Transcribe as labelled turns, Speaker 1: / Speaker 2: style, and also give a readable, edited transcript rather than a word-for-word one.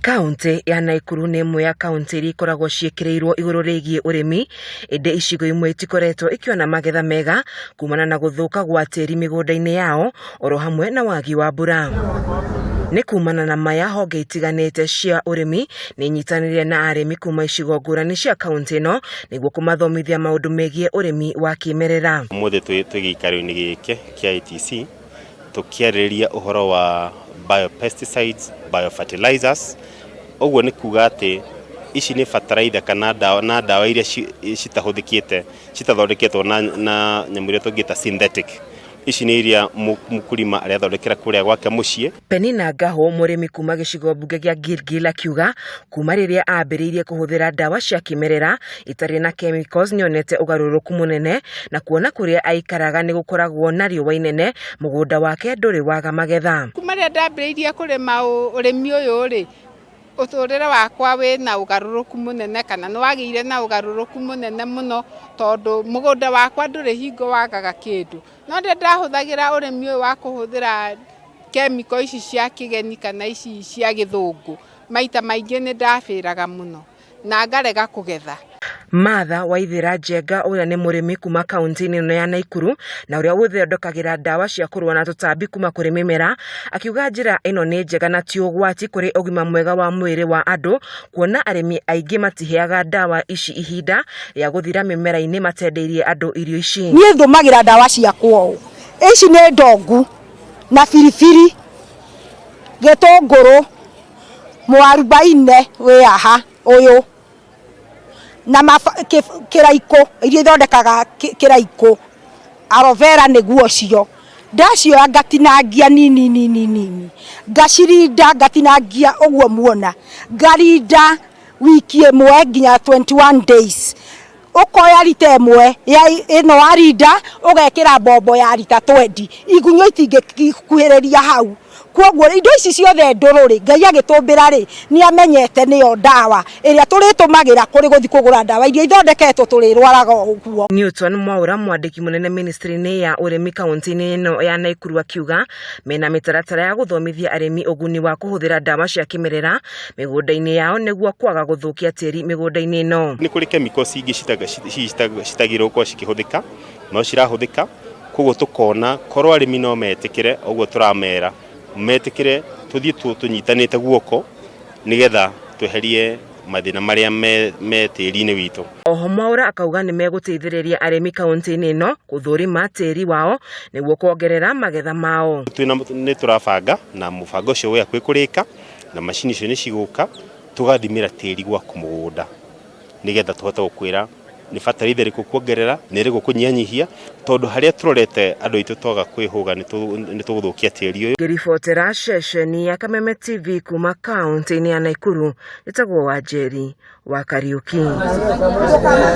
Speaker 1: Kaũntĩ ya Naikuru nĩ ĩmwe ya kaũntĩ iria ikoragwo ciĩkĩrĩirwo igũrũ rĩgiĩ ũrĩmi, ĩndĩ icigo imwe itikoretwo ikĩona magetha mega kumana na gũthũka gwa tĩri mĩgũnda-inĩ yao oro hamwe na wagi wa mbura. Nĩ kumana na maya honge itiganĩte cia ũrĩmi nĩ inyitanĩire na arĩmi kuma icigo ngũrani cia kaũntĩ ĩno nĩguo kũmathomithia maũndũ megiĩ ũrĩmi wa kĩmerera.
Speaker 2: Ũmũthĩ twĩ gĩikaro-inĩ gĩkĩ kĩa ATC tũkĩarĩrĩria ũhoro wa biopesticides, biofertilizers. Ũguo nĩ kuga atĩ ici nĩ bataraitha kana ndawa na ndawa iria citahũthĩkĩte citathondeketwo na nyamũ iria tũngĩta synthetic. Ici nĩ iria mũkulima arethondekera kũrĩa gwake mũciĩ.
Speaker 1: Penina Ngahũ, mũrĩmi kuma gĩcigo mbunge gĩa Gilgil, akiuga kuma rĩrĩa ambĩrĩirie kũhũthĩra ndawa cia kĩmerera itarĩ na chemicals nĩonete ũgarũrũku mũnene na kuona kũrĩa aikaraga nĩ gũkoragwo na riũa inene mũgũnda wake ndũrĩ waga magetha.
Speaker 3: Kuma rĩrĩa ndambĩrĩirie kũrĩma ũrĩmi ũyũ rĩ, ũtũrĩre wakwa wĩna ũgarũrũku mũnene kana nĩ wagĩire na ũgarũrũku mũnene mũno tondũ mũgũnda wakwa ndũrĩ hingo wagaga kĩndũ. No rĩrĩa ndahũthagĩra ũrĩmi ũyũ wa kũhũthĩra kemiko ici cia kĩgeni kana ici cia gĩthũngũ, maita maingĩ nĩ ndabĩraga mũno na ngarega kũgetha.
Speaker 1: Martha Waithĩra Njenga ũrĩa nĩ mũrĩmi kuma kaũntĩ-inĩ ĩno ya Naikuru na ũrĩa ũthondekagĩra ndawa cia kũrũa na tũtambi kuma kũrĩ mĩmera, akiuga njĩra ĩno nĩ njega na ti ũgwati kũrĩ ũgima mwega wa mwĩrĩ wa andũ kuona arĩmi aingĩ matiheaga ndawa ici ihinda rĩa gũthira mĩmera-inĩ matendeirie andũ irio ici.
Speaker 4: Niĩ ndũmagĩra ndawa ciakwa ũũ, ici nĩ ndongu na biribiri, gĩtũngũrũ, mũarubaine wĩ haha ũyũ na kĩraikũ iria ithondekaga kĩraikũ, aloe vera nĩguo ũcio. Ndacioya ngatinangia nini nini nini, ngacirinda ngatinangia ũguo muona, ngarinda wiki ĩmwe nginya 21 days. Ũkoya rita ĩmwe ya ĩno warinda ũgekĩra mbombo ya rita 20, igunyũ itingĩkuhĩrĩria hau. Koguo indo ici ciothe ndũrũ rĩ, Ngai agĩtũmbĩra rĩ, nĩ amenyete nĩyo ndawa ĩrĩa tũrĩtũmagĩra kũrĩ gũthiĩ kũgũra ndawa iria ithondeketwo tũrĩrwaraga o ũguo.
Speaker 1: Newton Mwaura, mwandĩki mũnene ministry-inĩ ya ũrĩmi kaũntĩ-inĩ ĩno ya Naikuru, akiuga mena mĩtaratara ya gũthomithia arĩmi ũguni wa kũhũthĩra ndawa cia kĩmerera mĩgũnda-inĩ yao nĩguo kwaga gũthũkia tĩri mĩgũnda-inĩ ĩno.
Speaker 2: Nĩ kũrĩ chemicals ingĩ citagĩrĩirwo gũkorwo cikĩhũthĩka no cirahũthĩka, koguo tũkona korwo arĩmi no metĩkĩre ũguo tũramera metĩkĩre tũthiĩ tũnyitanĩte guoko nĩgetha tweherie mathĩna marĩa me tĩri-inĩ witũ.
Speaker 1: Oho Mwaura akauga nĩ megũteithĩrĩria arĩmi kaũntĩ-inĩ ĩno gũthũrima tĩri wao nĩguo kuongerera magetha mao.
Speaker 2: Nĩ tũrabanga na mũbango ũcio wĩ hakuhĩ kũrĩka na macini icio nĩ cigũka tũgathimĩra tĩri gwaku mũgũnda nĩgetha tũhote gũkwĩra nĩ bataraitha ĩrĩkũ kuongerera nĩ ĩrĩkũ kũnyihanyihia tondũ harĩa tũrorete andũ aitũ twaga kwĩhũga nĩ tũgũthũkia tĩri ũyũ.
Speaker 1: Ngĩribotera ceceni ya Kameme TV kuma kaũntĩ-inĩ ya Naikuru, njĩtagwo Wanjeri wa Kariuki.